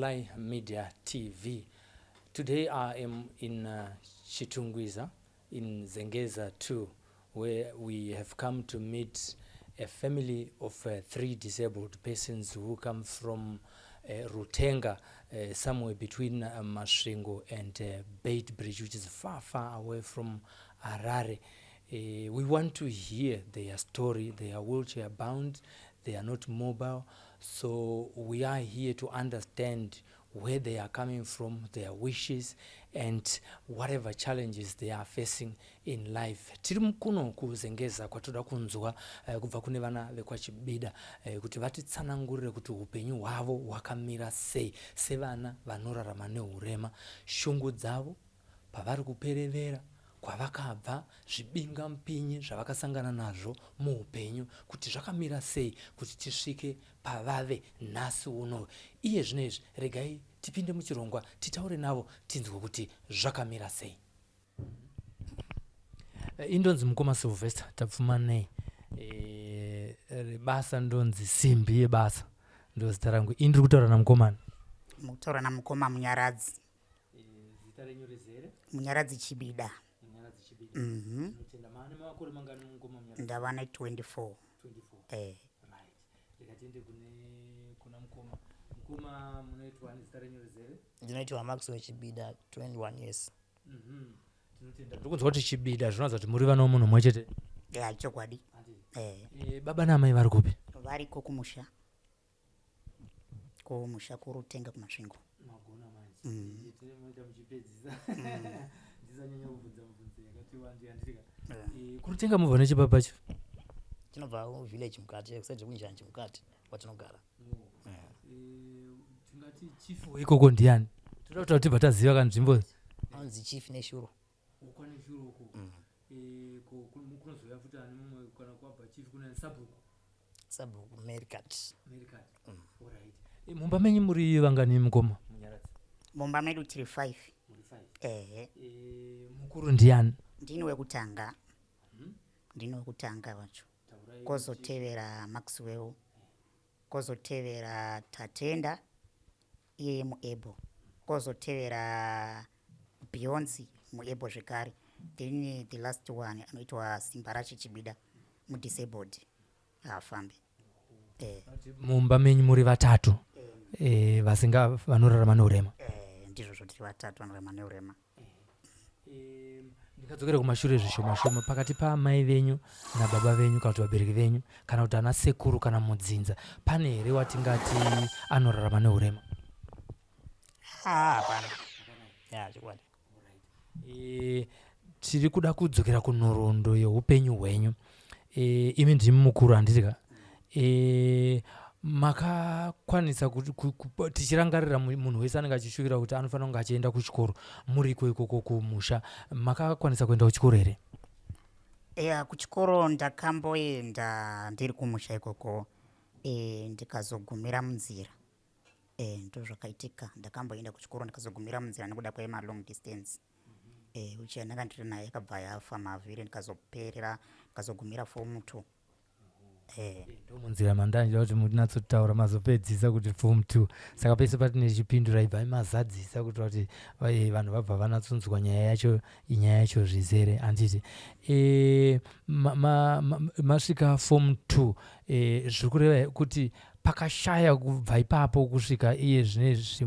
Sly Media TV. Today I am in Chitungwiza in Zengeza 2, where we have come to meet a family of 3 disabled persons who come from Rutenga, somewhere between Masvingo and Beitbridge, which is far, far away from Harare. We want to hear their story. They are wheelchair bound, they are not mobile, so we are here to understand where they are coming from, their wishes, and whatever challenges they are facing in life. Tiri kuno kuZengeza kwatoda kunzwa kubva kune vana vekwaChibida kuti vatitsanangurire kuti upenyu hwavo hwakamira sei sevana vanorarama neurema, shungu dzavo, pavari kuperevera, kwavakabva, zvibingamupinyi zvavakasangana nazvo muupenyu, kuti zvakamira sei kuti tisvike pavave nhasi uno. Iye zvino izvi regai tipinde muchirongwa, titaure navo, tinzwe kuti zvakamira sei. Indonzi mukoma Sylvester Tapfumanei, rebasa ndonzi Simbi Yebasa, ndo zita rangu. Ini ndiri kutaura namukomana. Mukutaura namukoma Munyaradzi. Zita renyu rizere? Munyaradzi Chibida. Munyaradzi Chibida. Tinotenda. Maane makore mangani, mukoma Munyaradzi? Ndava ne24. 24. Eh. Right, ndikatiende kune kuna mukoma. Mukoma, munoitwa nezita renyu rizere? Ndinoitwa Maxwell Chibida, 21 years. Tinotenda. Ndiri kunzwa kuti Chibida, zvinoratidza kuti muri vana vomunhu mumwe chete. Ya, chokwadi, eh. Baba naamai vari kupi? Variko kumusha, kumusha kuRutenga, kuMasvingo. Magona manje. Tinoita muchipedzisa, ndisanyanya kubvunza mubvunzo yakati wandi, handitika? Kurutenga mubva nechipapacho? Tinobva village mukati, kuside kunjanji mukati kwatinogara. Tingati chief weikoko ndiani? Toda kuti tibva taziva kanzvimbo. Anonzi Chief Neshuro. KwaNeshuro uko. Kunozouya futi ani mumwe kana kwabva chief? Kuna sabhuku? Sabhuku Mericat. Mericat, alright. Mumba menyu muri vangani, mukoma Munyaradzi? Mumba medu tiri 5. Muri 5? Ehe. Mukuru ndiani? Ndini wekutanga, ndini wekutanga wacho. Taurai. Kwozotevera Maxwell, kwozotevera Tatenda iyeye muable, kwozotevera Beyonce muable zvekare, then the last one anoitwa Simba Rache Chibida, mudisabled, haafambi, eh. Mumba menyu muri vatatu vasinga vanorarama neurema? Eh, ndizvozvo, tiri vatatu vanorarama neurema. Ndingadzokera kumashure zvishoma shoma. Pakati paamai venyu nababa venyu, kana kuti vabereki venyu, kana kuti ana sekuru kana mudzinza, pane here watingati anorarama neurema? Ha, hapana, ya, chokwadi. Tiri kuda kudzokera kunhoroondo yeupenyu hwenyu. Imi ndimi mukuru, handiti ka? Makakwanisa tichirangarira munhu wese anenge achishuvira kuti anofanira kunge achienda kuchikoro, muriko ikoko kumusha makakwanisa kuenda kuchikoro here? Ya, kuchikoro ndakamboenda ndiri kumusha ikoko, ndikazogumira munzira. Ndo zvakaitika, ndakamboenda kuchikoro ndikazogumira munzira nekuda kwemalong distance. Wheelchair ndanga ndiri nayo yakabva yafa mavhiri, ndikazoperera, ndikazogumira form 2. Ndo munzira mandandida kuti munatsotaura, mazopedzisa kuti form 2. Saka pese patine chipindura, ibvai mazadzisa kuitira kuti vanhu vabva vanatsonzwa nyaya yacho, nyaya yacho zvizere, handiti? Masvika form 2, zviri kureva kuti pakashaya kubva ipapo kusvika iye zvinezvi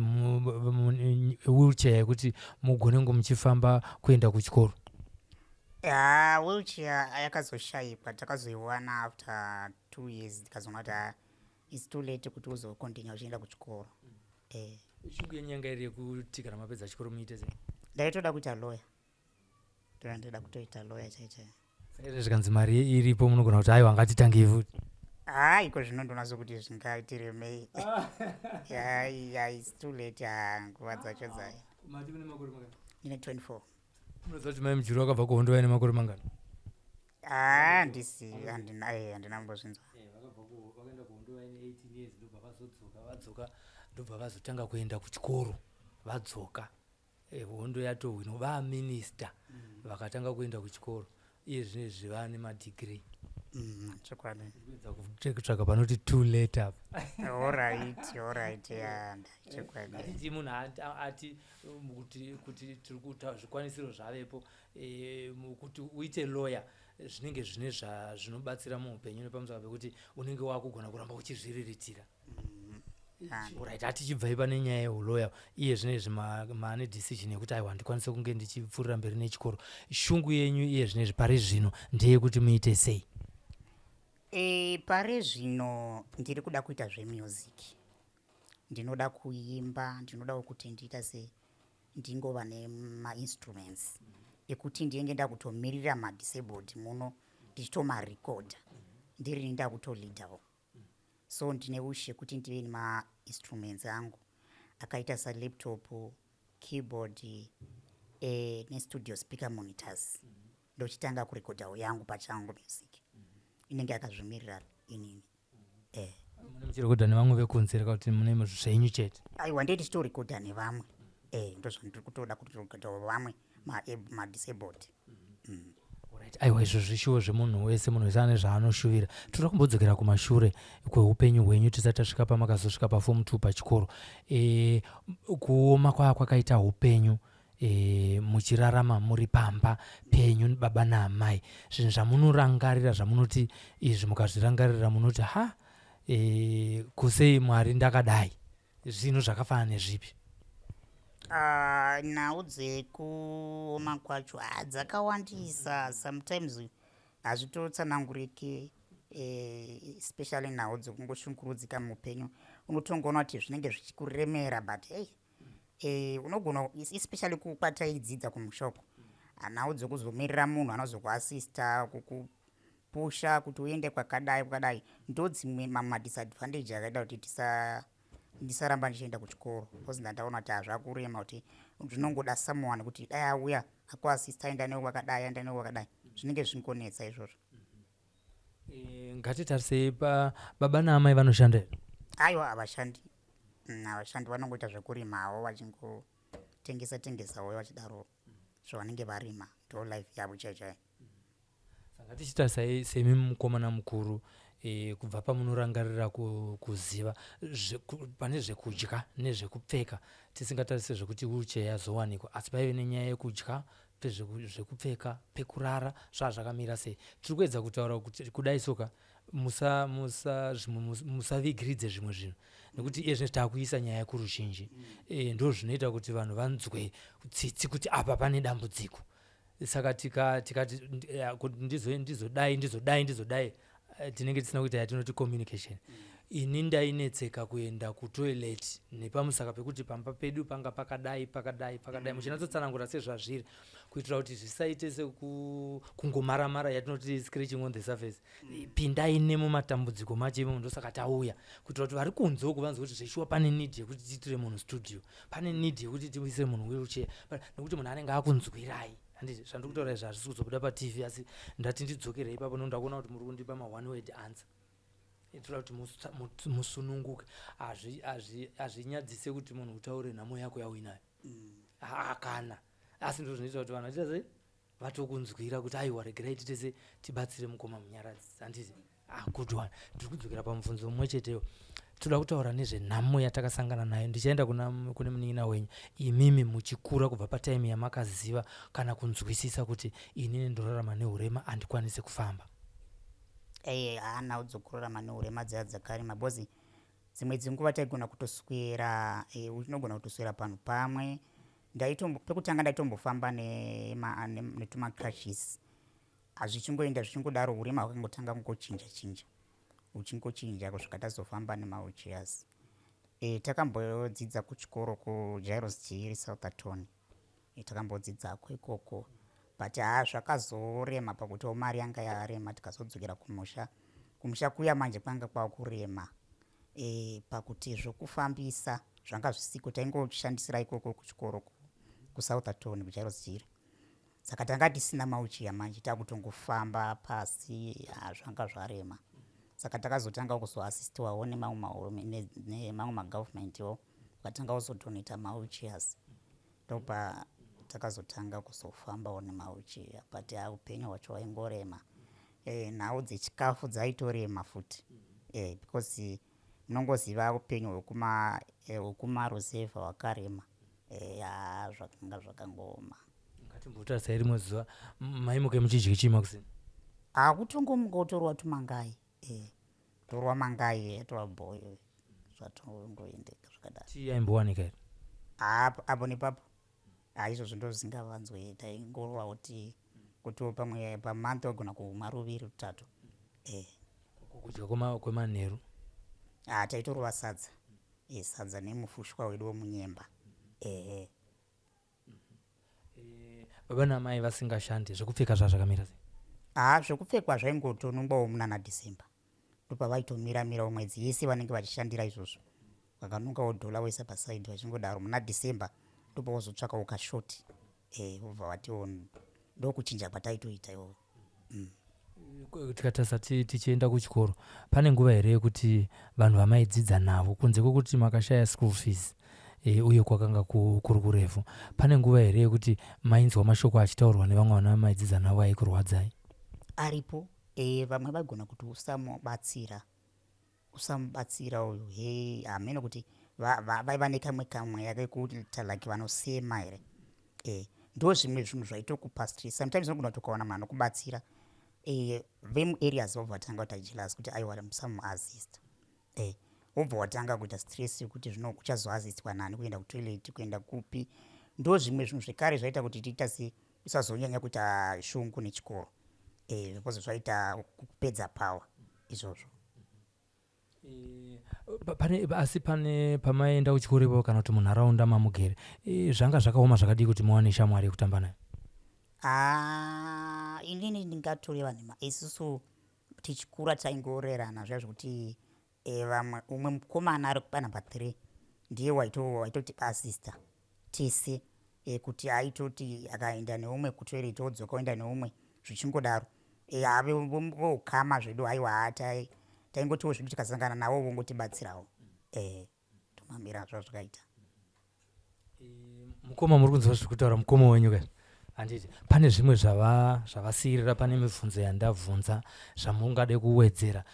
wheelchair yekuti mugone kunge muchifamba kuenda kuchikoro? Ya, wheelchair yakazoshayikwa, takazoiwana after 2 years. Ndikazoona kuti ah, it's too late kuti uzocontinue uchienda kuchikoro. Shungu yenyu yanga iri yekuti kana mapedza chikoro muite sei? Ndaitoda kuita lawyer, ndoda ndoda kutoita lawyer chaichai. Saka izvo zvikanzi mari iripo, munogona kuti aiwa, ngatitangei futi? Haa, iko zvino ndoona sokuti zvingatiremei. Ya, it's too late. Ha, nguva dzacho dzai. Mati mune makore mangani? Ndine 24. Munoziva kuti mai Mujuru vakabva kuhondo vaine makore mangani? Haa, ndisi handina, handina kumbozvinzwa. Vakaenda kuhondo vaine 18 years, ndobva vazodzoka. Vadzoka, ndobva vazotanga kuenda kuchikoro. Vadzoka, hondo yatohwinwa, vaminista, vakatanga kuenda kuchikoro. Iye zvinezvi vane madegree. Chokwadi. Kuedza kutsvaga panoti too late apa. Alright, ya, chokwadi. Hatiti munhu ati kuti tiri kuta zvikwanisiro zvavepo, kuti uite lawyer zvinenge zvine zvinobatsira muupenyu nepamusaka pekuti unenge wakugona kuramba uchizviriritira. Right, hatichibvai pane nyaya yeuloya. Iye zvinezvi maane decision yekuti aiwa, handikwanise kunge ndichipfuurira mberi nechikoro. Shungu yenyu iye zvinezvi pari zvino ndeyekuti muite sei? Pari zvino ndiri kuda kuita zvemusic. Ndinoda kuimba, ndinodawo kuti ndiita se ndingova nemainstruments ekuti ndinenge ndakutomirira madisabled muno, ndichitomarekodha ndirini, ndakutoleadawo. So ndine wish yekuti ndive nemainstruments angu akaita salaptop, keyboard, nestudio speaker monitors, ndochitanga kurekodhawo yangu pachangu music inenge yakazvimirira inini. Mune muchirekodha nevamwe vekunze reka kuti mune zvenyu chete? Aiwa, ndee tichitorekodha nevamwe. Ndo zvandiri kutoda, kuti rekodhawo vamwe madisabled. Alright, aiwa, izvo zvishuwo zvemunhu wese. Munhu wese ane zvaanoshuvira. Toda kumbodzokera kumashure kweupenyu hwenyu tisati tasvika pamakazosvika paform 2 pachikoro. Kuoma kwaa kwakaita upenyu, muchirarama muri pamba penyu baba naamai, zvinhu zvamunorangarira zvamunoti izvi mukazvirangarira munoti ha, kusei Mwari ndakadai, zvinhu zvakafanana nezvipi? Ah, nhau dzekuoma kwacho dzakawandisa. Sometimes hazvitotsananguriki, especially nhau dzekungoshungurudzika muupenyu. Unotongoona kuti zvinenge zvichikuremera, but hey, unogona, especially kwataidzidza kumusha uko, nhau dzekuzomirira munhu anozokuasista kukupusha kuti uende kwakadai kwakadai, ndo dzimwe mamwe madisadvantage akaita kuti ndisaramba ndichienda kuchikoro, because ndandaona kuti hazvakurema, kuti zvinongoda someone kuti dai auya akuasista, aenda newe kwakadai, aenda newe kwakadai. Zvinenge zvingonetsa izvozvo. Ngatitarisei baba naamai, vanoshanda here? Aiwa, havashandi. Havashandi, vanongoita zvekurimawo, vachingotengesa tengesawo vachidaro zvavanenge varima. Ndo life yavo chaiyo chaiyo. Saka tichitarisai semi mukomana mukuru, kubva pamunorangarira kuziva pane zvekudya nezvekupfeka, tisingatarise zvekuti wheelchair yazowanikwa, asi paive nenyaya yekudya, zvekupfeka, pekurara, zvaa zvakamira sei? Tiri kuedza kutaura kuti kudai soka musa musa zvimwe musavigiridze zvimwe zvinhu, nekuti iye zvino taakuisa nyaya kuruzhinji. Ndo zvinoita kuti vanhu vanzwe tsitsi kuti apa pane dambudziko. Saka tikati kuti ndizodai, ndizodai, ndizodai, tinenge tisina kuita yatinoti communication. Ini ndainetseka kuenda kutoilet nepamusaka pekuti pamba pedu panga pakadai, pakadai, pakadai, muchinyatsotsanangura sezvazviri, kuitira kuti zvisaite sekungomaramara yatinoti scratching on the surface. Pindai nemumatambudziko macho imomo. Ndosaka tauya, kuitira kuti vari kunze uku vanzwe kuti zveshuwa pane need yekuti tiitire munhu studio, pane need yekuti tiisire munhu wheelchair, nekuti munhu anenge akunzwirai. Handiti zvandiri kutaura izvi hazvisi kuzobuda paTV, asi ndati ndidzokerei ipapo nokuti ndakuona kuti muri kundipa ma-one word answer. Itoda kuti musununguke. Hazvinyadzise kuti munhu utaure nhamo yako yauinayo. Kana asi ndo zvinoita kuti vanhu vachiita sei, vatokunzwira kuti aiwa, regerai titese tibatsire mukoma Munyaradzi, handiti? Ah, good one. Ndiri kudzokera pamubvunzo mumwe cheteyo. Toda kutaura nezvenhamo yatakasangana nayo. Ndichaenda kune munin'ina wenyu. Imimi muchikura, kubva patime yamakaziva kana kunzwisisa kuti inini ndorarama neurema, handikwanisi kufamba. Haa, nhau dzokurarama neurema dzaya dzakarema, because dzimwe dzenguva taigona kutoswera, unogona kutoswera panhu pamwe. Pekutanga ndaitombofamba netumacrutches, hazvichingoenda zvichingodaro. Urema hwakangotanga kungochinja chinja, uchingochinja kusvika tazofamba nemawheelchairs. Takambodzidza kuchikoro kuJairos Jiri Southerton. Takambodzidzako ikoko, but haa, zvakazorema pakutiwo mari yanga yarema. Tikazodzokera kumusha. Kumusha kuya manje kwanga kwakurema, pakuti zvokufambisa zvanga zvisiko. Taingoshandisira ikoko kuchikoro kuSoutherton kuJairos Jiri. Saka tanga tisina mawheelchair manje, takutongofamba pasi. Zvanga zvarema. Saka takazotanga kuzoasistiwawo nemamwe magovernmentwo, vakatanga kuzodonata mawheelchairs. Ndopa takazotanga kuzofambawo nemawheelchair, but upenyu hwacho hwaingorema. Nhau dzechikafu dzaitorema futi because munongoziva upenyu hwekumaruzevha hwakarema. Haa zvakanga zvakangooma. Ngatimbotarisai rimwe zuva maimuke muchidya chii makuseni? Haa kutongomuka wotorwa tumangai. Torwa mangai yatova bhoyo zvatongoendeka zvakadaro. Tii yaimbowanika here? Haa apo nepapo. Haa izvozvo ndozvingavanzwe taingorwawo tii kutiwo pamwe pamonth wagona kumwa ruviri rutatu. Kudya kwemanheru? Haa taitorova sadza. Sadza nemufushwa wedu wemunyemba. Ehe. Baba namai vasingashandi, zvekupfeka zvazvakamira sei? Haa zvekupfekwa zvaingotonongwawo munana December. Ndopavaitomira mirawo mwedzi yese vanenge vachishandira izvozvo. Vakanongawo dollar voisa paside vachingodaro. Muna December ndopawozotsvakawo kashort. Vobva vatiwo ndokuchinja kwataitoita iwowo. Tikatarisa tichienda kuchikoro, pane nguva here yekuti vanhu vamaidzidza navo, kunze kwekuti makashaya school fees uye kwakanga kuri kurefu, pane nguva here yekuti mainzwa mashoko achitaurwa nevamwe vana vamaidzidza navo aikurwadzai? Aripo. Vamwe vaigona kuti usamubatsira. Usamubatsira uyu hee hameno kuti vaiva nekamwe kamweya kekuita like vanosema here. Ndo zvimwe zvinhu zvaitokupa stress. Sometimes unogona kuti ukawana munhu anokubatsira vemuareas vobva vatanga kuita jealous kuti aiwa musamuassist. Wobva watanga kuita stress yekuti zvino uchazoasistwa nani kuenda kutoilet, kuenda kupi. Ndo zvimwe zvinhu zvekare zvaita kuti tiita se usazonyanya kuita shungu nechikoro. Because zvaita kupedza power izvozvo. Pane, asi pane pamaienda kuchikoro ipapo kana kuti munharaunda mamugere, zvanga zvakaoma zvakadii kuti muwane shamwari yekutamba nayo? Inini ndingatoreva nhema. Isusu tichikura taingorerana zviya zvekuti vamwe umwe mukomana ari panumber 3 ndiye waitoti assista tese, kuti aitoti akaenda neumwe kutoilet odzoka oenda neumwe zvichingodaro. Have voukama zvedu haiwa taingotiwo zvedu tikasangana navo vongotibatsirawo. Tomambira zvazvakaita. Mukoma muri kunzwa zviri kutaura mukoma wenyu ka? Handiti pane zvimwe zvavasiyirira pane mibvunzo yandabvunza zvamungade kuwedzera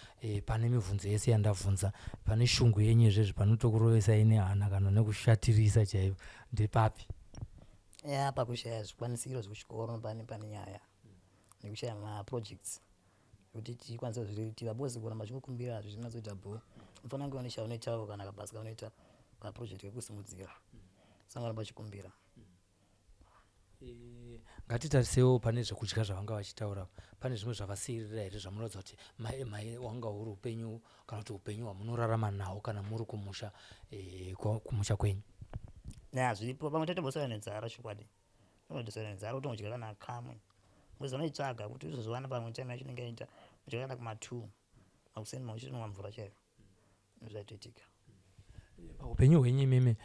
pane mibvunzo yese yandabvunza, pane shungu yenyu izvezvi panotokurovesai nehana kana nekushatirisa chaivo ndepapi? Ya, pakushaya zvikwanisiro zvekuchikoro pane nyaya nekushaya maprojects kuti tikwanise kuzviriritira because kuramba uchingokumbira hazvinatsoita bho. Unofanira kunge une chaunoitawo kana kabasa kaunoita kaproject kekusimudzira, usangaramba uchikumbira. Ngatitarisewo pane zvekudya zvavanga vachitaura. Pane zvimwe zvavasiyirira here zvamunoratidza kuti wanga huri upenyu kana kuti upenyu hwamunorarama nahwo kana muri kumusha, kumusha kwenyu? Ya, zviripo. Pamwe totomboswera nenzara chokwadi. Unotoswera nenzara utongodya kana kamwe. Because unoitsvaga kuti uzozowana pamwe time yacho inenge yaita udya kana kuma 2 makuseni mauchitonwa mvura chaiyo. Zvaitoitika. Paupenyu hwenyu imimi,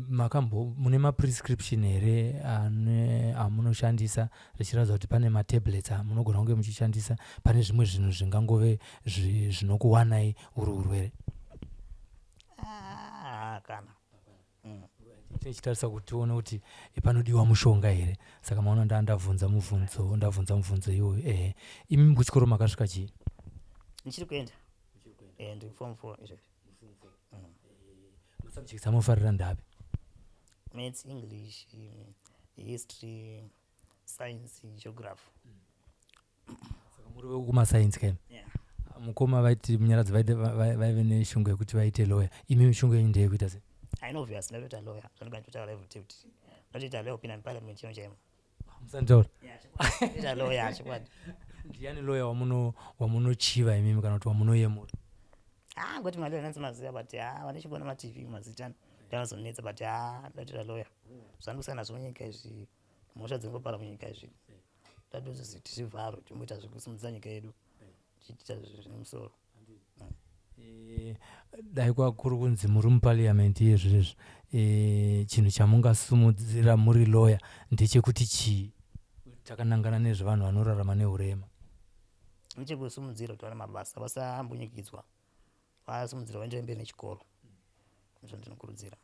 makambo mune maprescription here ane amunoshandisa richiratidza kuti pane matablets amunogona kunge muchishandisa, pane zvimwe zvinhu zvingangove zvinokuwanai uri urwere? Kana. Tichitarisa kuti tione kuti panodiwa mushonga here. Saka maona ndandabvunza mubvunzo, ndabvunza mubvunzo iwoyo. Ehe, imi kuchikoro makasvika chii? Ndichiri kuenda. Ndiri form 4 izvezvi. Masubjects amofarira ndapi? Maths, English, history, science, geography. Saka muri vekumasainzi kaimi? Yeah. Mukoma vaiti Munyaradzi vaive neshungu yekuti vaite lawyer. Imi shungu yenyu ndeyekuita sei? I know obvious ndatoita lawyer. Zvandinga nditotaura every day kuti ndatoita lawyer kupinda muparliament chino chaimo. Musanitaura. Yeah, chokwadi. Ndatoita lawyer chokwadi. Ndiani lawyer wamunochiva imimi kana kuti wamunoyemura? Ngoti malawyer nanzi maziva but vanechibona maTV mazita ndavazonetsa but ndatoita lawyer. Zvandikusana nazvo munyika izvi, mhosva dzingopara munyika izvi. Ndatozoti tizvivharwe timboita zvekusimudzira nyika yedu tichiita zvine musoro. Dai kwakuri kunzi muri muparliament iyezvizvi, chinhu chamungasumudzira muri lawyer ndechekuti chii? Takanangana nezvevanhu vanorarama neurema. Ndechekusimudzira kuti vane mabasa vasambunyikidzwa, vasimudzira vaenderere mberi nechikoro. Ndizvo ndinokurudzira.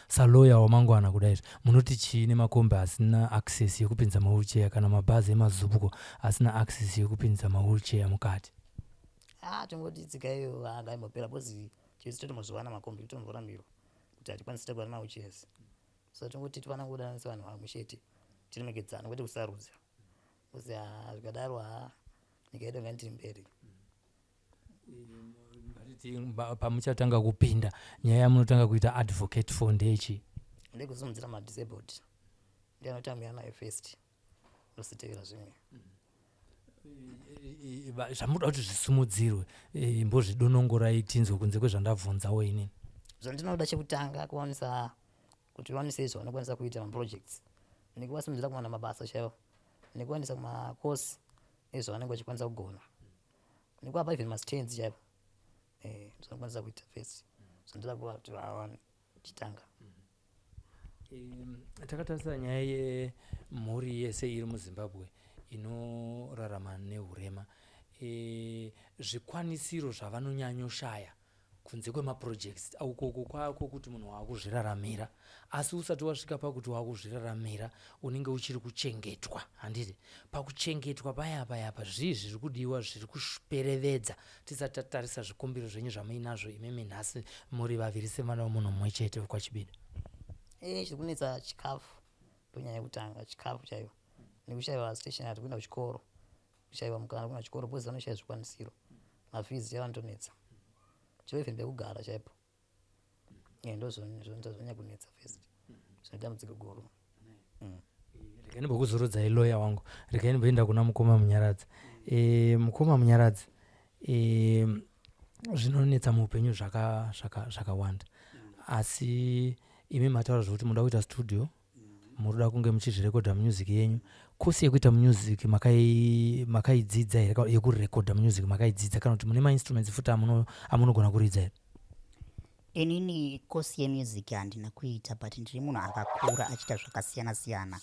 Saloya wamangwana kudai izvi, munoti chii nemakombi asina access yekupinza mawheelchair kana mabhazi emaZUPCO asina access yekupinza mawheelchair mukati? Ah, tongoti tsika iyo ngaimbopera, because chese totombozviwana makombi totomborambirwa kuti hatikwanisi kutakura mawheelchairs. So tongoti tofanira kudanana sevanhu vamwe chete, tiremekedzana, kwete kusarudza, because ah, zvikadaro, ha, nyika yedu ngaitiri mberi. Ngatiti pamuchatanga kupinda, nyaya yamunotanga kuita advocate for ndechi? Ndekusimudzira madisabled, ndiyo anotangira nayo first, ndositevera zvimwe. Zvamunoda kuti zvisimudzirwe, imbozvidonongorai tinzwe, kunze kwezvandabvunzawo inini. Zvandinoda chekutanga, kuwanisa kuti vawanisei zvavanokwanisa kuita, maprojects, nekuvasimudzira kuwana mabasa chaivo, nekuwanisa kumakosi ezvavanenge vachikwanisa kugona, nekuvapa even mastands chaivo. Zvanokwanisa kuita first, zvandoda kuva kuti vawane chitanga. Takatarisa nyaya yemhuri yese iri muZimbabwe inorarama neurema, zvikwanisiro zvavanonyanyoshaya kunze kwemaprojects ukoko kwako kuti munhu waakuzviraramira, asi usati wasvika pakuti waakuzviraramira unenge uchiri kuchengetwa, handiti? Pakuchengetwa paya payapa, zvii zviri kudiwa zviri kuperevedza, tisati tatarisa zvikumbiro zvenyu zvamuinazvo imimi nhasi muri vaviri sevana vemunhu mumwe chete wekwaChibida? Chiri kunetsa chikafu, ndonyaya yekutanga, chikafu chaivo, nekushayiwa stationary kuenda kuchikoro, kushayiwa mukana kuenda kuchikoro because vanoshaya zvikwanisiro, mafees chaivo anotonetsa, chero even pekugara chaipo. Ndo zvonyanya kunetsa first, zvine dambudziko guru. Regai ndimbokuzorodzai, loya wangu. Regai ndimboenda kuna mukoma Munyaradzi. Mukoma Munyaradzi, zvinonetsa muupenyu zvakawanda, asi imi mataura zvokuti munoda kuita studio, munoda kunge muchizvirekodha music yenyu. Kosi yekuita music makaidzidza here? Yekurekodha music makaidzidza, kana kuti mune mainstruments futi amunogona kuridza here? Inini kosi yemusic handina kuita, but ndiri munhu akakura achiita zvakasiyana siyana,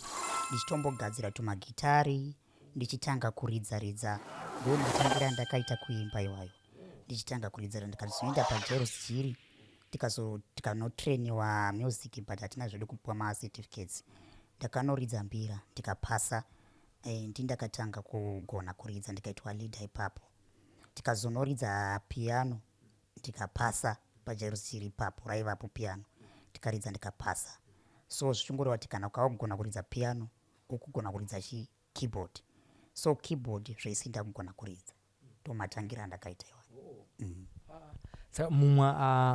ndichitombogadzira tumagitari, ndichitanga kuridza ridza. Ndo matangira andakaita kuimba iwayo, ndichitanga kuridza, ndikazoenda paJairos Jiri, tikanotrainiwa music, but hatina zvedu kupiwa macertificates. Ndakanoridza mbira ndikapasa. Ndi ndakatanga kugona kuridza, ndikaitwa leader ipapo. Tikazonoridza piano, ndikapasa paJairos Jiri ipapo, raivapo piano, ndikaridza ndikapasa. So zvichingoreva kuti kana ukagona kuridza piano, ukugona kuridza chi keyboard. So keyboard zvese ndakugona kuridza, ndomatangira andakaita iwayo. Saka mumwe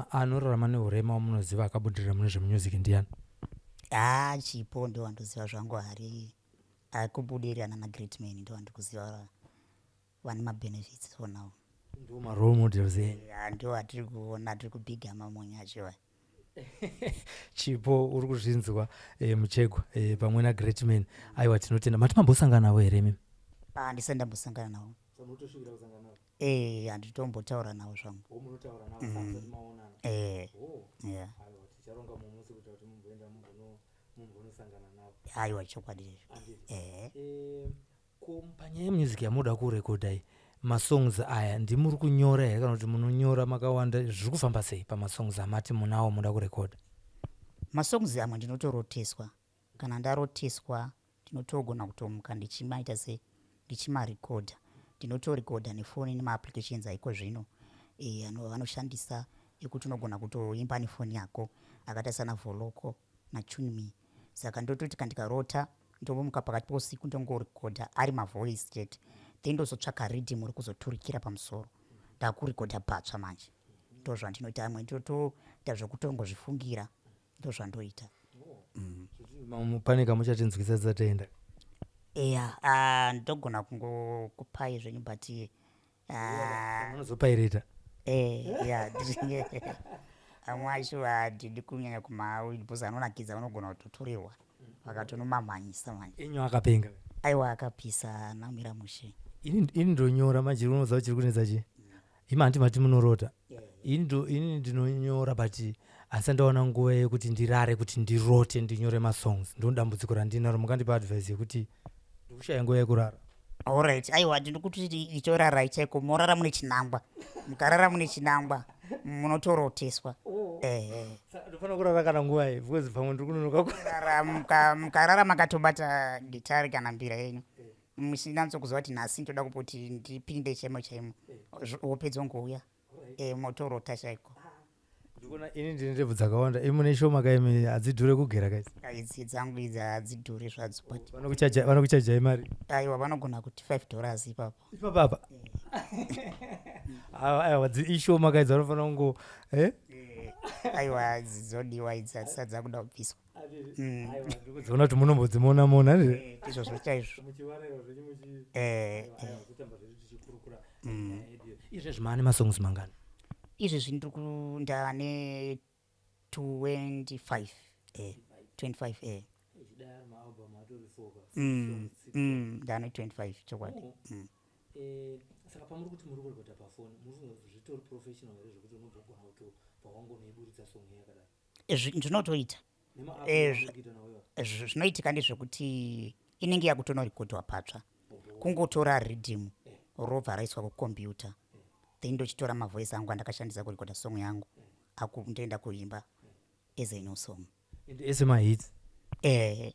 anorarama neurema wamunoziva akabudirira mune zvemusic ndiani? Ha, Chipo ndo wandoziva zvangu, ari ari kubudirira nana Greatman, ndo wandikuziva vane mabenefits for now. Ndo marole models enyu? Ya, ndo atiri kuona, tiri kubhiga mamonye acho. Chipo, uri kuzvinzwa, Muchegwa, pamwe naGreatman. Aiwa, tinotenda. Mati mambosangana navo here imimi? Handisati ndambosangana navo. Handitombotaura navo zvangu. Yeah. Ticharonga mumusi kuita kuti mumboenda mumbonosangana navo. Aiwa, chokwadi izvo. Ko panyaya yemusic yamunoda kurekodha iyi, masongs aya ndimuri kunyora here, kana kuti munonyora makawanda? Zviri kufamba sei pamasongs amati munawo muda kurekodha? Masongs amwe ndinotoroteswa. Kana ndaroteswa, ndinotogona kutomuka ndichimaita se ndichimarekodha. Ndinotorekodha nefoni, nemaapplications aiko zvino vanoshandisa ekuti unogona kutoimba nefoni yako, akaita sana Voloco naTuneMe. Saka ndototi kana ndikarota, ndombomuka pakati pousiku, ndongorekodha ari mavoice chete, then ndozotsvaka riddim rekuzoturikira pamusoro, ndakurekodha patsva manje. Ndo zvandinoita. Amwe ndotoita zvekutongozvifungira, ndo zvandoita. Pane kamuchatinzwisa tisati taenda? Eya, ndogona kungokupai zvenyu, but Munozopaireta. Ya, amwe acho handidi kunyanya kuma because anonakidza, unogona kutotorerwa vakatonomamhanyisa manje. Enyu akapenga? Aiwa, akapisa, namira mushe. Ini ndonyora manje. Unoziva chiri kunetsa chii? Imi handi mati munorota. Ini ndinonyora, but handisati ndawana nguva yekuti ndirare kuti ndirote ndinyore masongs. Ndo dambudziko randinaro. Mukandipa advice yekuti ndikushaya nguva yekurara. Alright, aiwa, ndinokuti itorarai chaiko, morara mune chinangwa. Mukarara mune chinangwa, munotoroteswa. Ehe. Ndofanira kurara kana nguva iyi because pamwe ndiri kunonoka. Kurara mukarara makatobata gitari kana mbira yenyu, muchinatso kuziva kuti nhasi ndoda kuti ndipinde chaimo chaimo, hope dzongouya, motorota chaiko. Ndikuona ini ndine ndebvu dzakawanda, imi mune shoma kaimi, hadzidhure kugera kaisi? Idzi dzangu idzi hadzidhuri zvadzo, but Vanokuchajai mari? Aiwa, vanogona kuti $5 ipapo. Ipapa apa? Aiwa, ishoma kaidzi, vanofanira kungo Aiwa, idzi dzodiwa idzi, hadzisati dzakuda kubviswa. Aiwa, ndikudziona kuti munombodzimona mona. Izvozvo chaizvo. Izvezvi maane masongs mangani? Izvezvi ndiri ndane 25, 25. Ndane 25 chokwadi. Saka pamuri kuti muri kurekodha pafoni, muri zvitori professional here zvekuti unombogona kutobva wangonoiburitsa song yakadai? Ndinotoita. Zvinoitika ndezvekuti inenge yakutonorekodhwa patsva, kungotora riddim robva raiswa kukombiyuta, then ndochitora mavoice angu andakashandisa kurekodha song yangu, ndoenda kuimba as a new song. And ese mahits?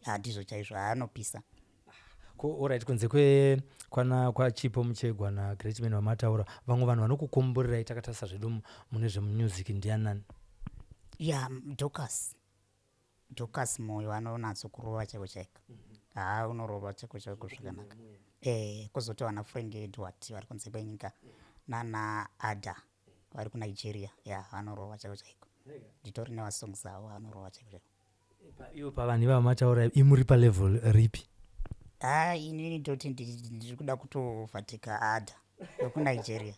Handizvo chaizvo, haanopisa. Ko alright, kunze kwekwana kwaChipo Muchegwa naGreatman vamataura, vamwe vanhu vanokukomborerai takatarisa zvedu mune zvemusic ndianani? Ya, Docas Moyo anonatso kurova chaiko chaiko. Haa, unorova chaiko chaiko zvakanaka. Kuzoti vana Frank Edward vari kunze kwenyika, nana Ada vari kuNigeria, ya, vanorova chaiko chaiko. Nditori nemasongs avo, anorova chaiko chaiko. Ivo pavanhu ivava mataura, imuri palevel ripi? Ha, inini ndoti ndiri kuda kutovhatika Ada wekuNigeria.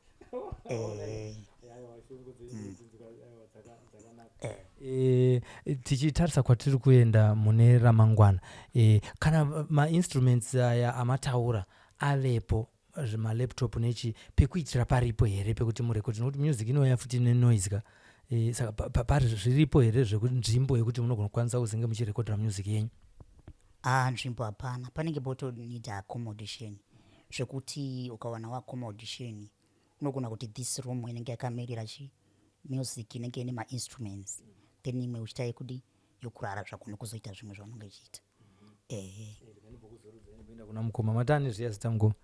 Tichitarisa kwatiri kuenda mune ramangwana, kana mainstruments aya amataura avepo, zvemalaptop nechi, pekuitira paripo here pekuti murekodhi? Nokuti music inouya futi nenoise ka. Saka pari zviripo here zvekunzvimbo yekuti munogona kukwanisa kuzenge muchirekodhera music yenyu? Ah, nzvimbo hapana, panenge potonida accommodation, zvekuti ukawana accommodation unogona kuti this room inenge yakamirira chi music, inenge ine mainstruments, then imwe uchiita yekudi yokurara zvako nekuzoita zvimwe zvaunenge uchiita, ehe. Kuenda kuna mukoma matani zviya, zita mukoma,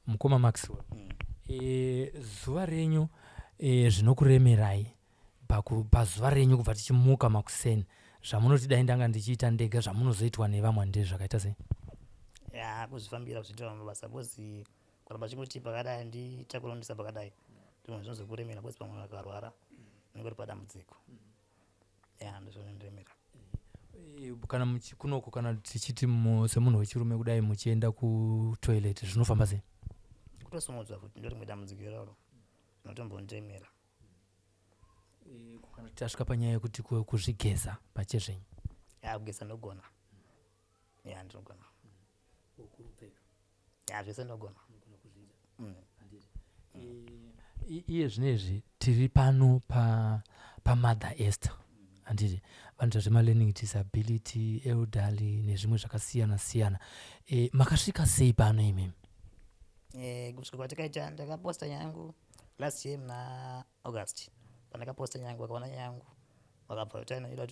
mukoma Maxwell. Zuva renyu, zvinokuremerai pazuva renyu kubva tichimuka makuseni, zvamunoti dai ndanga ndichiita ndega, zvamunozoitwa nevamwe, ndezvakaita sei? Ya, kuzvifambira kuzviitira mabasa, because kuramba chingoti pakadai ndichakurondisa pakadai, ndizvo zvinozokuremera, because pamwe vakarwara unenge uri padambudziko. Ya, ndozvinondiremera. Kana kunoko, kana tichiti semunhu wechirume kudai muchienda kutoilet, zvinofamba sei? Kutosumudzwa futi, ndo rimwe dambudziko iroro rinotombondiremera. Kana tasvika panyaya yekuti kuzvigeza pachezvenyu? Ya, kugeza ndogona, ya, ndinogona. Ya, zvese ndogona. Iye zvinezvi tiri pano paMother Esther, handiti? Vanoita zvemalearning disability, elderly nezvimwe zvakasiyana siyana. Makasvika sei pano imimi? Kusvika kwatikaita, ndakaposta nyaya yangu last year muna August. Pandakaposta nyaya yangu, vakaona nyaya yangu, vakabva vachida nyaya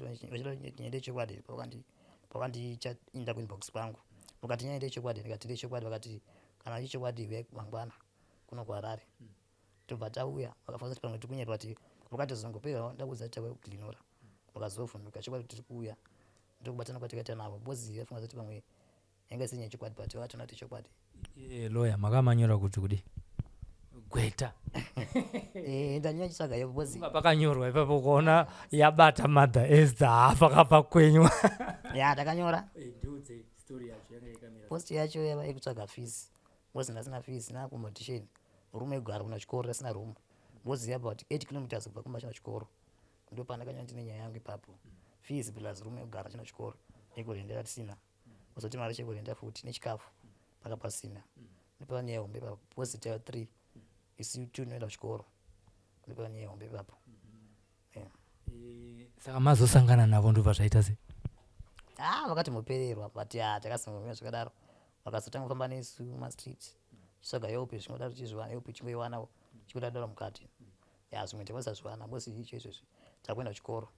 ndeyechokwadi. Pakandichainda kuinbox kwangu, vakati nyaya ndeyechokwadi, ndikati ndeyechokwadi. Vakati kana ichokwadi, uyai mangwana kuno kuHarare. Tobva tauya, vakafanira kuti pamwe tikunyerwa, kuti vakatozongopera ndakuudza kuti tauya kuGlen Norah, vakazovhunduka chokwadi tiri kuuya. Ndokubatana kwatikaita navo, because vafunga kuti pamwe yanga isiri nyaya yechokwadi, but vakatoona kuti chokwadi. Lawyer makamanyora kuti kudi gweta? Ndanyanya chitsvaga yo, because Pakanyorwa ipapo kuona yabata Mother Esther, hapakapa kwenyu. Ya, ndakanyora. Ndiudze story yacho yanga yakamira. Post yacho yava yekutsvaga fees, because ndasina fees naaccommodation, room yekugara kuna chikoro, ndasina room, because about 8 kilometers kubva kumba chino chikoro. Ndo pandakanyora ndine nyaya yangu ipapo, fees plus room yekugara chino chikoro, yekurendera tisina, kuzoti mari chekurenda futi nechikafu paka pasina. Ndopava nyaya hombe ipapo, because taiva three, isu two tinoenda kuchikoro, ndopava nyaya hombe ipapo. Yeah. Saka mazosangana navo, ndobva zvaita sei? Ah, vakati mupererwa, but ya, takasangana zvakadaro, vakazotanga kufamba nesu mumastreet chitsvaga help, zvingodaro tichizviwana, help chingoiwanawo chikudadaro mukati. Ya, zvimwe takwanisa zviwana, because icho izvezvi Takuenda kuchikoro,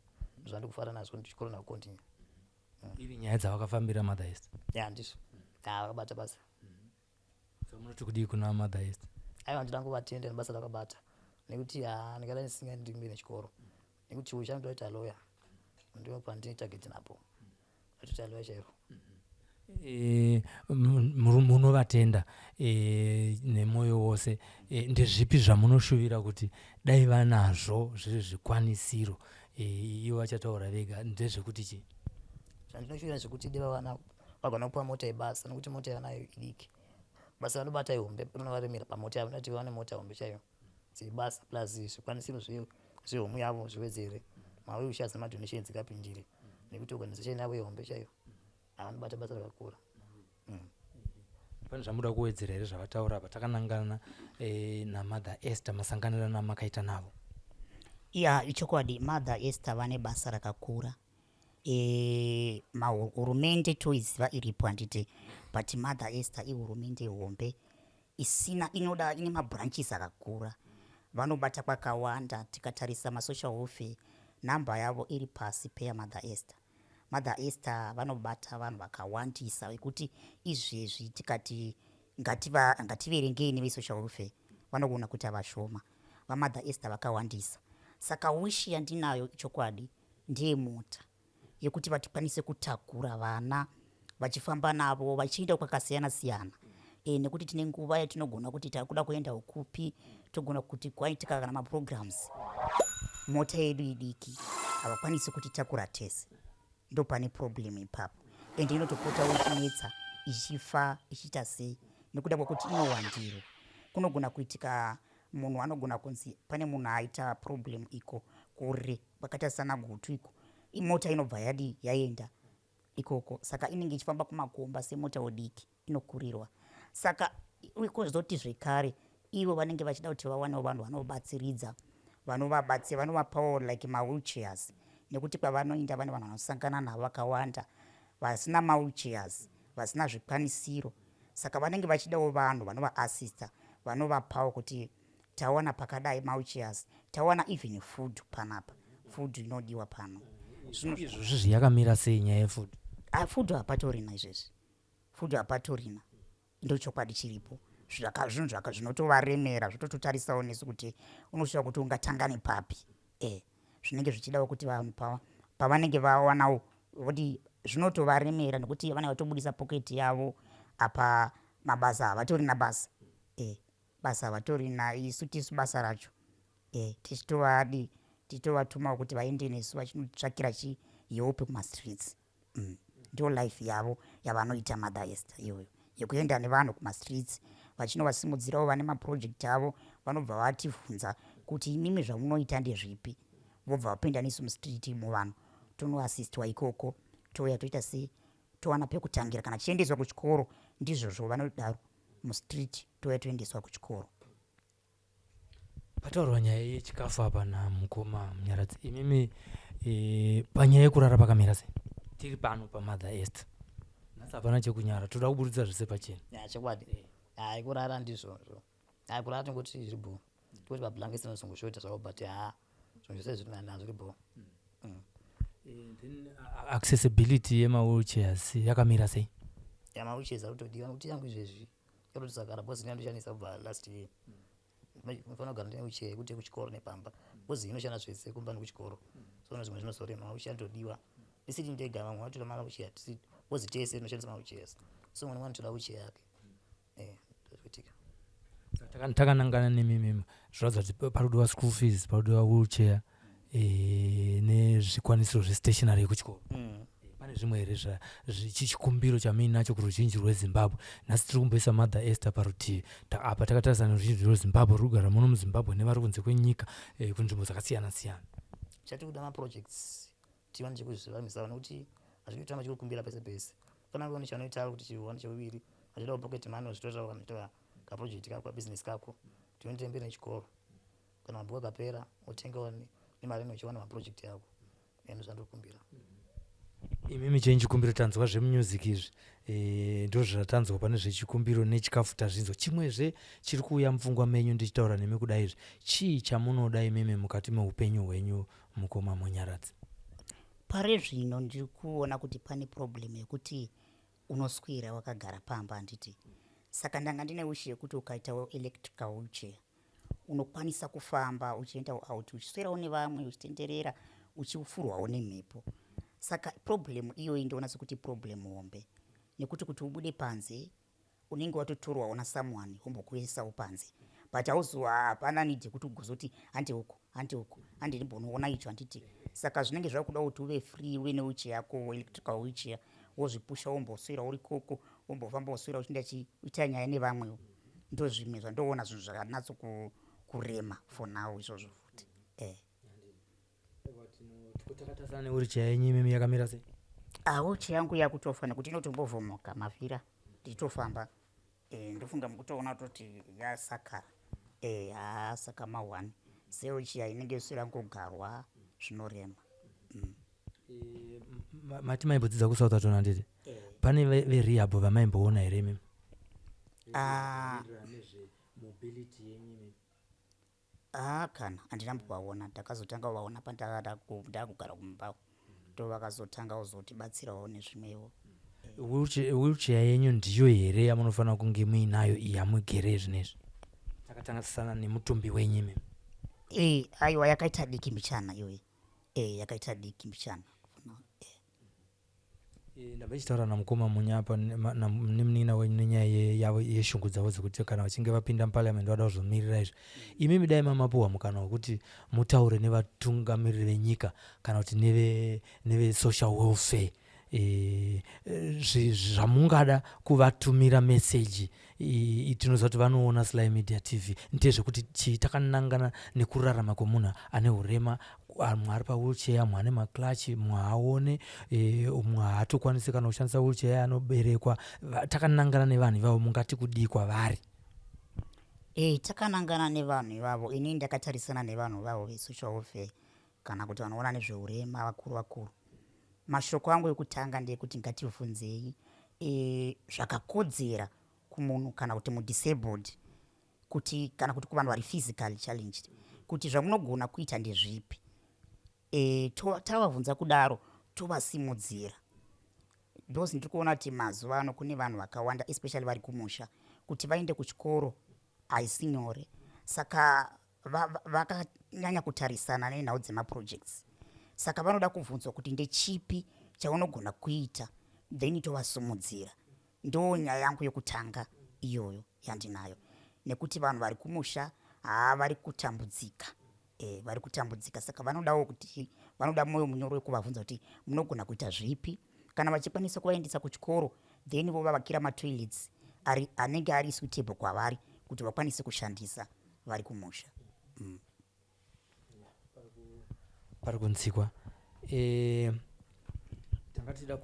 zvandikufara nazvo kuti chikoro ndakukontinue. Iri nyaya dzavakafambira Mother Esther? Ya, ndizvo. Ha, vakabata basa. So munoti kudii kuna Mother Esther? Aiwa, ndinoda kuvatenda nebasa rakabata, nekuti ha, ndingada ndisingaendi mberi nechikoro, nekuti chiwo changu ndoita lawyer, ndipo pandine target napo, ndotoita lawyer chairo. Munovatenda nemwoyo wose. Ndezvipi zvamunoshuvira kuti dai vanazvo zviri zvikwanisiro? Ivo vachataura vega, ndezvekuti chii? Zvandinoshuvira zvekuti dai vavana vagona kupiwa mota yebasa, nekuti mota yavanayo idiki, basa vanobata ihombe, rinovaremera pamota yavo. Ndati vane mota hombe chaiyo dzebasa, plus zvikwanisiro zvehome yavo zviwedzere, mawheelchairs nemadonations dzikapindire, nekuti organization yavo ihombe chaiyo, havanobata basa rakakura. Pane zvamuda kuwedzera here zvavataura apa? Takanangana naMother Esther, masanganira namakaita navo. Ya, ichokwadi, Mother Esther vane basa rakakura. Mahurumende toiziva iripo, handiti? But Mother Esther ihurumende hombe isina inoda ine mabranches akakura, vanobata kwakawanda. Tikatarisa masocial welfare, namba yavo iri pasi peyaMother Esther. Mother Esther vanobata vanhu vakawandisa vekuti izvezvi tikati ngativerengei nevesocial welfare, vanogona kuita vashoma. VaMother Esther vakawandisa. Saka wish yandinayo, chokwadi, ndeyemota yekuti vatikwanise kutakura vana vachifamba navo vachienda kwakasiyana siyana, nekuti tine nguva yatinogona kuti takuda kuenda kupi, togona kuti kwaitika kana maprograms, mota yedu idiki, havakwanisi kutitakura tese. Ndo pane problem ipapo, ende inotopota ichinetsa, ichifa, ichiita sei, nekuda kwekuti inowandiro. Kunogona kuitika munhu anogona kunzi pane munhu aita problem iko kure kwakaita sana Gutu iko, imota inobva yadi yaenda ikoko, saka inenge ichifamba kumakomba semota diki, inokurirwa. Saka kozoti zvekare ivo vanenge vachida kuti vawanewo vanhu vanobatsiridza, vanovabatsira, vanovapawo like mawheelchairs, nekuti kwavanoenda vane vanhu vanosangana navo vakawanda vasina mawheelchairs, vasina zvikwanisiro. Saka vanenge vachidawo vanhu vanovaassista, vanovapawo kuti tawana pakadai mawheelchairs, tawana even food panapa, food inodiwa pano. Izvozvi zviyakamira sei nyaya yefood? Ah, food hapatorina izvezvi, food hapatorina, ndo chokwadi chiripo. Zvinhu zvinotovaremera, zvotototarisawo nesu kuti unosvika kuti ungatanga nepapi. Zvinenge zvichidawo kuti vanhu pavanenge vawanawo kuti zvinotovaremera, nekuti vanenge vatobudisa pocket yavo apa mabasa havatorina basa. Basa havatorina, isu tisu basa racho. Tichitovadi tichitovatumawo kuti vaende nesu vachinotsvakira chihelp kumastreets. Ndo life yavo yavanoita Mother Esther iyoyo yekuenda nevanhu kumastreets vachinovasimudzirawo. Vane maproject avo, vanobva vativhunza kuti imimi zvamunoita ndezvipi, vobva vapinda nesu mustreet muvanhu, tonoasistwa ikoko, touya toita sei, towana pekutangira. Kana tichiendeswa kuchikoro, ndizvozvo vanodaro, mustreet touya toendeswa kuchikoro. Pataurwa nyaya yechikafu apa namukoma Munyaradzi. Imimi, panyaya yekurara pakamira sei? Tiri pano paMother Esther nhasi, hapana chekunyara, toda kuburitsa zvese pachena. Ya, chokwadi, hai, kurara ndizvozvo. Hai, kurara tingoti zviri bho, tikuti pablankets inozongoshota zvavo, but ha, zvinhu zvese zviri nani, hazviri bho. Then accessibility yemawheelchairs yakamira sei? Ya, mawheelchairs ari kutodiwa, nekuti yangu izvezvi yakutosakara, because ndinandoshandisa kubva last year. Unofanira kugara ndine wheelchair yekuti kuchikoro nepamba, because inoshanda zvese kumba nekuchikoro, so zvimwe zvinozorema. Mawheelchair anotodiwa, isiti ndega, vamwe vanotoda mawheelchair, because tese tinoshandisa mawheelchairs, so mumwe anotoda wheelchair yake. Ndozvoitika. Takanangana nemimimi, zviratidza kuti parikudiwa school fees, parikudiwa wheelchair, nezvikwanisiro zvestationary yekuchikoro. Pane zvimwe here chikumbiro chamuinacho kuruzhinji rweZimbabwe nhasi? Tiri kumboisa Mother Esther parutivi apa, takatarisa neruzhinji rweZimbabwe ruri kugara muno muZimbabwe nevari kunze kwenyika, kunzvimbo dzakasiyana siyana. Chatiri kuda maprojects, tiwane chekuzviraramisawo, nekuti hazvidi kutamba chikukumbira pese pese. Fana kuone chanoitawo kuti chiwane cheuviri, achidawo pocket money, wazvitorerawo kana uchiita kaproject kako, kabusiness kako, tione mberi nechikoro. Kana mabhuku akapera, otengawo nemari ino, uchiwana maproject ako. Endo zvandikumbira. Imimi chenyu chikumbiro? Tanzwa zvemusic izvi, ndo zvatanzwa pane zvechikumbiro nechikafu tazvinzwa. Chimwezve chiri kuuya mupfungwa menyu ndichitaura nemi kudai izvi, chii chamunoda imimi mukati meupenyu hwenyu? Mukoma Munyaradzi. Pari zvino ndiri kuona kuti pane problem yekuti unoswera wakagara pamba handiti? Saka ndanga ndine wish yekuti ukaitawo electrical wheelchair unokwanisa kufamba uchienda out uchiswerawo nevamwe uchitenderera uchifurwawo nemhepo. Saka problem iyoyi ndoona sekuti problem hombe nekuti kuti ubude panze unenge watotorwawo nasomeone wombokuisawo panze but hauzo hapana need yekuti ugozoti hande uku hande uku hande ndimbonoona icho handiti. Saka zvinenge zvakuda kuti uve free uve newheelchair yako electrical wheelchair wozvipusha womboswera uri koko wombofamba woswera uchienda chiita nyaya nevamwewo. Ndozvimwe zvandoona zvinhu zvakanatso kurema for now izvozvo futi eh. Takatasana newheelchair yenyu imimi yakamira sei? Ah, wheelchair yangu yakutofa nekuti inotombovhomoka mavhira ndichitofamba. Eh, ndofunga mukutoona kutoti yasakara. Eh, haa saka ma1 sewheelchair inenge iswera ngogarwa zvinorema. Eh, mati maimbodzidza kuSouth Atona handiti? Eh. Pane verehab vamaimboona here imimi? Ah. Mobility yenyu imimi. Ah, kana handina kumbovaona, ndakazotanga kuvaona pandakugara kumba ndo vakazotanga kuzotibatsirawo nezvimwewo. Wheelchair yenyu ndiyo here yamunofanira kunge muinayo iyi yamugere zvinezvi? Takatangasana nemutumbi wenyu imimi. Eh, aiwa yakaita diki mbichana iyoyi. Eh, yakaita diki mbichana. Eh, ndabva ichitaura namukoma Munya apa nemunin'ina wenyu nenyaya yavo yeshungu dzavo dzekuti kana vachinge vapinda muparliament vada kuzomirira izvi. Imimi dai mamapuhwa mukana wekuti mutaure nevatungamiriri venyika kana kuti nevesocial welfare eh, zvamungada kuvatumira meseji tinoziva kuti vanoona Sly Media TV ndezvekuti chii takanangana nekurarama kwemunhu ane urema, mumwe ari pawheelchair, mumwe ane maclutch, mumwe haaone, mumwe haatokwanisi kana kushandisa wheelchair anoberekwa. Takanangana nevanhu ivavo mungati kudii kwavari? Takanangana nevanhu ivavo, ini ndakatarisana nevanhu ivavo vesocial welfare kana kuti vanoona nezveurema vakuru vakuru. Mashoko angu ekutanga ndeyekuti ngativhunzei zvakakodzera kumunhu kana kuti mudisabled kuti kana kuti kuvanhu vari physically challenged kuti zvamunogona kuita ndezvipi. Tavavhunza kudaro tovasimudzira. Because ndiri kuona kuti mazuva ano kune vanhu vakawanda especially vari kumusha kuti vaende kuchikoro haisi nyore. Saka vakanyanya kutarisana nenhau dzemaprojects. Saka vanoda kubvunzwa kuti ndechipi chaunogona kuita then tovasumudzira. Ndo nyaya yangu yekutanga iyoyo yandinayo. Nekuti vanhu vari kumusha haa vari kutambudzika. Vari kutambudzika saka vanodawo kuti vanoda moyo munyoro wekuvabvunza kuti munogona kuita zvipi. Kana vachikwanisa kuvaendesa kuchikoro then vovavakira matoilets anenge ari suitable kwavari kuti vakwanise kushandisa vari kumusha. Pari kunzikwa. Tanga tichida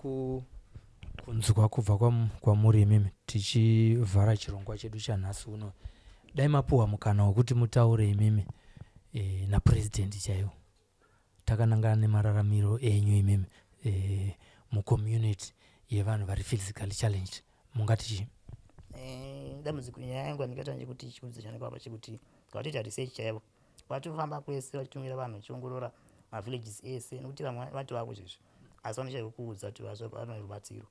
kunzwa kubva kwamuri imimi tichivhara chirongwa chedu chanhasi uno. Dai mapuhwa mukana wekuti mutaure imimi napresident chaiwo. Takanangana nemararamiro enyu imimi mucommunity yevanhu vari physically challenged. Mungati chii? Dambudziko nyaya yangu yandingaita ndechekuti chikurudziro chandingavapa chekuti vatoita research chaivo. Vatofamba kwese vachitumira vanhu vachiongorora mavillages ese nekuti vamwe vatovako izvezvi asi vanoshaya kukuudza kuti vanoda rubatsiro.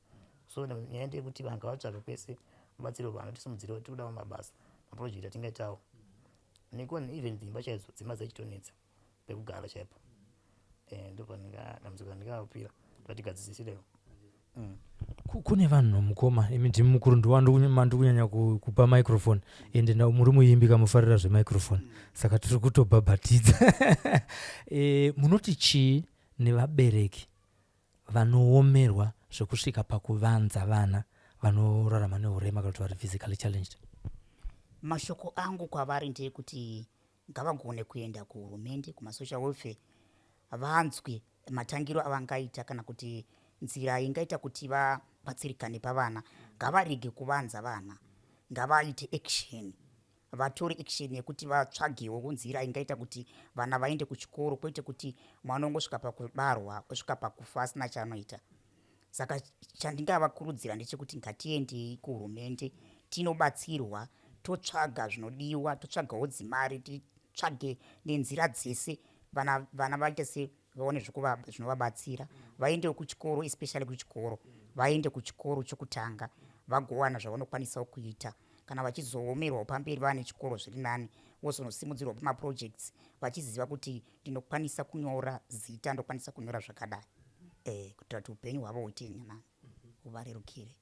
So nyaya ndeyekuti vanhu ngavatsvage kwese rubatsiro vanotisimudzirawo tikudawo mabasa maproject atingaitawo. Nekuona even dzimba chaidzo dzimba dzachitonetsa pekugara chaipo. Ndopandinga dambudziko randingavapira vatigadzisisirewo. Kune vanhu mukoma imi ndimi mukuru ndikunyanya kupa microphone ende muri muimbi kamufarira zvemicrophone saka tiri kutobhabhatidza. Munoti chii nevabereki vanoomerwa zvekusvika pakuvanza vana vanorarama neurema kana kuti vari physically challenged? Mashoko angu kwavari ndeyekuti ngavagone kuenda kuhurumende kumasocial welfare vanzwe matangiro avangaita kana kuti nzira ingaita kuti vabatsirikane pavana. Ngavarege kuvanza vana, ngavaite action, vatore action yekuti vatsvagewo nzira ingaita kuti vana vaende kuchikoro kwete kuti mwana ongosvika pakubarwa osvika pakufa asina chaanoita. Saka chandingavakurudzira ndechekuti ngatiendei kuhurumende tinobatsirwa, totsvaga zvinodiwa, totsvagawo dzimari, titsvage nenzira dzese. Vana vana vaite se vaone zvinovabatsira, vaendewo kuchikoro, especially kuchikoro, vaende kuchikoro chokutanga vagowana zvavanokwanisawo kuita. Kana vachizoomerwawo pamberi vane chikoro zviri nani, vozonosimudzirwa pamaprojects vachiziva kuti ndinokwanisa kunyora zita, ndokwanisa kunyora zvakadai, kuitira kuti upenyu hwavo huite nani, huvarerukire.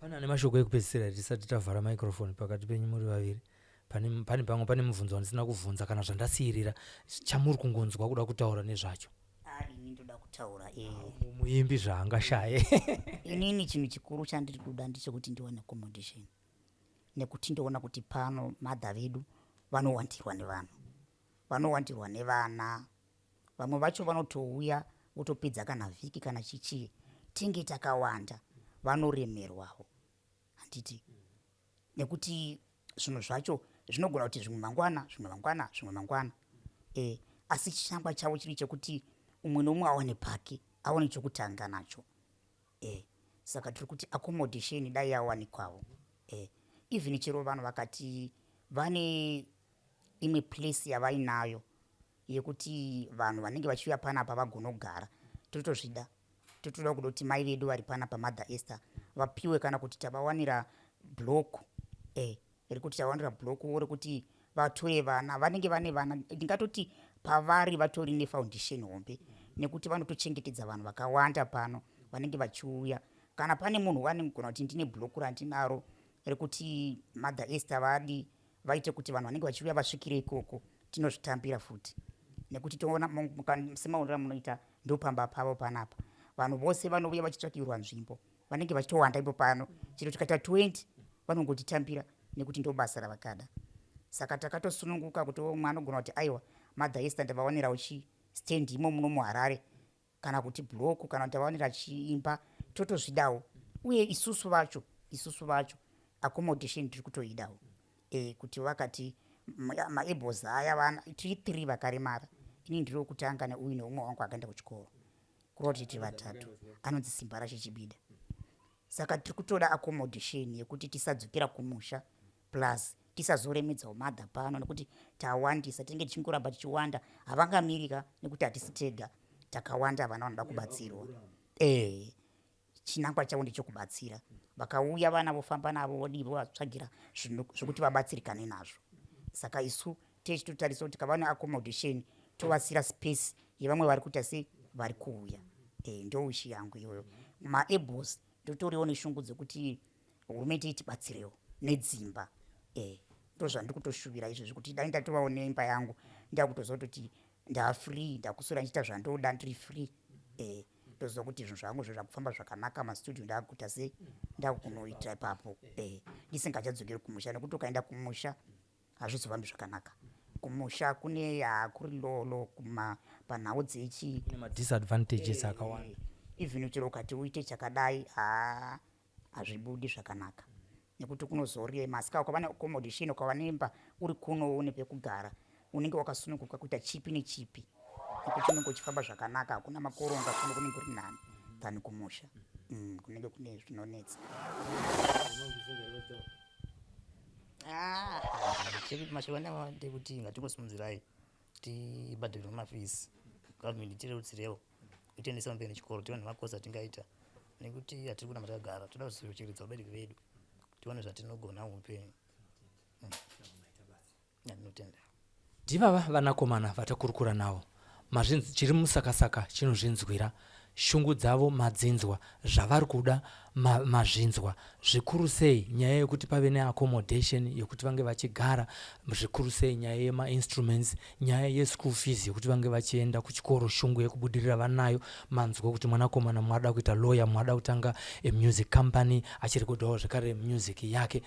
Pane ane mashoko ekupedzisira here tisati tavhara microphone pakati penyu muri vaviri? Pane pane pamwe pane mubvunzo wandisina kuvhunza kana zvandasiyirira chamuri kungonzwa kuda kutaura nezvacho. Ah, ini ndoda kutaura eh. Muimbi zvaangashaye. Inini chinhu chikuru chandiri kuda ndechekuti ndiwane accommodation, nekuti ndoona kuti pano mother vedu vanowandirwa nevanhu, vanowandirwa nevana. Vamwe vacho vanotouya votopedza kana vhiki kana chichii, tinge takawanda, vanoremerwawo, handiti? Nekuti zvinhu zvacho zvinogona kuti zvimwe mangwana, zvimwe mangwana, zvimwe mangwana. Asi chinangwa chavo chiri chekuti umwe neumwe awane pake, awane chokutanga nacho. Saka tiri kuti accommodation dai yawanikwawo. Even chero vanhu vakati vane imwe place yavainayo yekuti vanhu vanenge vachiuya panapa vagonogara, totozvida. Totoda kuda kuti mai vedu vari panapa, Mother Esther, vapiwe kana kuti tavawanira block, rekuti tavawanira block rekuti vatore vana vanenge vane vana. Ndingatoti pavari vatori nefoundation hombe, nekuti vanotochengetedza vanhu vakawanda pano vanenge vachiuya. Kana pane munhu vanogona kuti ndine block randinaro rekuti Mother Esther vadi vaite kuti vanhu vanenge vachiuya vasvikire ikoko, tinozvitambira futi, nekuti toona semaonero amunoita ndopamba pavo panapa. Vanhu vose vanouya vachitsvakirwa nzvimbo vanenge vachitowanda ipo pano, chero tikaita 20 vanongotitambira nekuti ndo basa ravakada. Saka takatosununguka kuti umwe anogona kuti aiwa, Mother Esther ndavawanirawo chi stand imo muno muHarare, kana kuti block, kana kuti tavawanira chiimba, totozvidawo. Uye isusu vacho accommodation tiri kutoidawo, kuti vakati maables aya, vana tiri 3 vakaremara. Ini ndiri wekutanga neuyu neumwe wangu akaenda kuchikoro, kureva kuti tiri vatatu, anonzi Simba Rachechibida. Saka tiri kutoda accommodation yekuti tisadzokera kumusha, plus tisazoremedzawo mother pano, nekuti tawandisa, tinenge tichingoramba tichiwanda, havangamirika nekuti hatisi tega, takawanda vana vanoda kubatsirwa. Chinangwa chavo ndechekubatsira vakauya vana, vofamba navo, vodii, vovatsvagira zvekuti vabatsirikane nazvo. Saka isu techitotarisa kuti kava neaccommodation tovasira space yevamwe vari kuita sei, vari kuuya. Ndo wish yangu iyoyo. Maables ndotoriwo neshungu dzekuti hurumende itibatsirewo nedzimba. Ndo zvandiri kutoshuvira izvozvi, kuti dai ndatovawo neimba yangu, ndakutoziva kutoti ndafree, ndakuswera ndichiita zvandoda, ndiri free. Ndoziva kuti zvinhu zvangu zvakufamba zvakanaka, mastudio ndakuita sei, ndakunoita ipapo, ndisingachadzokeri kumusha, nekuti ukaenda kumusha hazvizofambi zvakanaka. Kumusha kune kuri lolo kuma panhau dzechi Kune madisadvantages akawanda. Even chero ukati uite chakadai, haa, hazvibudi zvakanaka nekuti kunozorema. Asi ukava neaccommodation, ukava nemba uri kuno, une pekugara, unenge wakasununguka kuita chipi nechipi, nekuti unenge uchifamba zvakanaka, hakuna makoronga kuno, kunenge kuri nani than kumusha. Kunenge kune zvinonetsa. Ah, mashoko anava ndekuti ngatingosimudzirai tibhadharirwe mafees, government itirerutsirewo itiendese pamberi nechikoro, tiwane makosi atingaita, nekuti hatiri kuramba takagara, toda kuzochengetedza vabereki vedu, tiwane zvatinogona muupenyu. Ndinotenda. Ndivava vanakomana vatakurukura navo. Mazvinzi chiri musakasaka chinozvinzwira. Shungu dzavo madzinzwa, zvavari kuda ma, mazvinzwa. Zvikuru sei nyaya yekuti pave neaccommodation yekuti vange vachigara, zvikuru sei nyaya yemainstruments, nyaya yeschool fees yekuti vange vachienda kuchikoro, shungu yekubudirira vanayo. Manzwa kuti mwanakomana mumwe ada kuita lawyer, mumwe ada kutanga a music company, achirekodhawo zvekare music yake.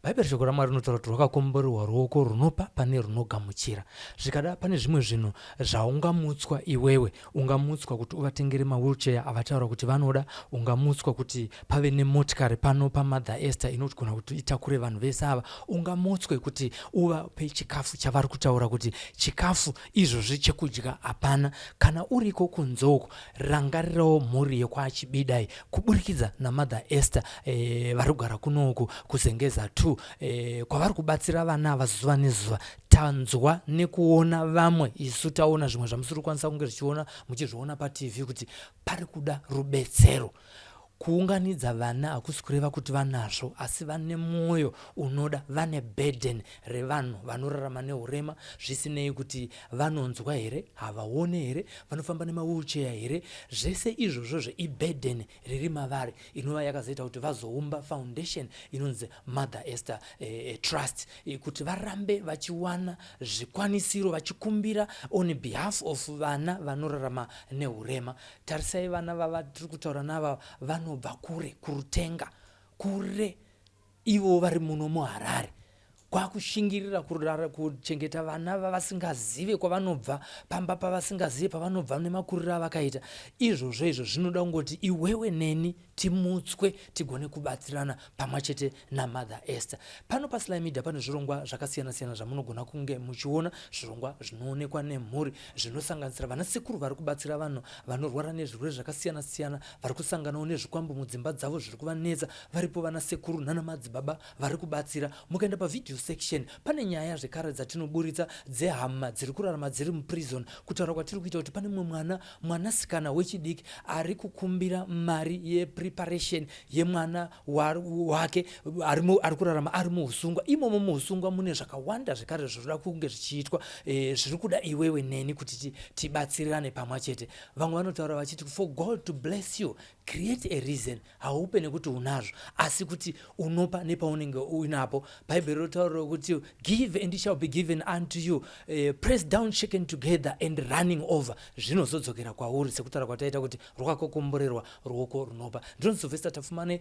Bhaibheri shoko raMwari rinotaura kuti rwakakomborerwa ruoko runopa pane runogamuchira. Zvikada pane zvimwe zvinhu zvaungamutswa iwewe. Ungamutswa kuti uvatengere mawheelchair avataura kuti vanoda. Ungamutswa kuti pave nemotikari pano paMother Esther inogona kuti itakure vanhu vese ava. Ungamutswe kuti uvape chikafu chavari kutaura kuti chikafu izvozvi chekudya hapana. Kana uriko kunze uko, rangarirawo mhuri yekwaChibidai kuburikidza naMother Esther vari kugara kuno uku kuZengeza 2. 2 kwavari kubatsira vana ava zuva nezuva. Tanzwa nekuona vamwe, isu taona zvimwe zvamusiri kukwanisa kunge zvichiona muchizviona paTV kuti pari kuda rubetsero. Kuunganidza vana hakusi kureva kuti vanazvo, asi vane mwoyo unoda, vane burden revanhu vanorarama neurema, zvisinei kuti vanonzwa here, havaone here, vanofamba nemawheelchair here, zvese izvozvozvo iburden riri mavari inova yakazoita kuti vazoumba foundation inonzi Mother Esther Trust kuti varambe vachiwana zvikwanisiro vachikumbira on behalf of vana vanorarama neurema. Tarisai vana vavatiri kutaura nava vanobva kure kuRutenga kure ivo vari muno muHarare kwakushingirira kurara kuchengeta vana vavasingazive kwavanobva pamba pavasingazive pavanobva nemakuriro avakaita izvozvo izvo zvinoda kungoti iwewe neni timutswe tigone kubatsirana pamwe chete naMother Esther. Pano paSly Media pane zvirongwa zvakasiyana-siyana zvamunogona kunge muchiona, zvirongwa zvinoonekwa nemhuri zvinosanganisira vanasekuru vari kubatsira vanhu vanorwara nezvirwere zvakasiyana-siyana, vari kusanganawo nezvikwambo mudzimba dzavo zviri kuvanetsa, varipo vanasekuru nanamadzibaba vari kubatsira. Mukaenda pavideo section pane nyaya zvekare dzatinoburitsa dzehama dziri kurarama dziri muprison, kutaura kwatiri kuita kuti pane mumwe mwana Mwanasikana wechidiki ari kukumbira mari yepreparation yemwana wake ari kurarama ari muhusungwa. Imomo muhusungwa mune zvakawanda zvekare zvinoda kunge zvichiitwa zviri kuda iwewe neni kuti tibatsirirane pamwe chete. Vamwe vanotaura vachiti for God to bless you create a reason. Haupe nekuti unazvo asi kuti unopa nepaunenge uinapo. Bhaibheri rotaura kuti give and it shall be given unto you, press down, shaken together and running over, zvinozodzokera kwauri sekutaura kwataita kuti rwakakomborerwa ruoko runopa. Ndinonzi Sylvester Tapfumane,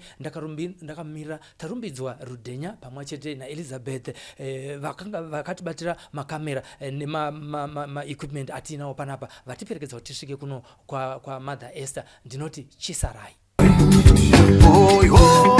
ndakamira tarumbidzwa Rudhenya pamwe chete naElizabeth vakanga vakatibatira makamera nemaequipment atiinawo panapa vatiperekedza kuti tisvike kuno kwaMother Esther. Ndinoti chisarai. Hoi, hoi.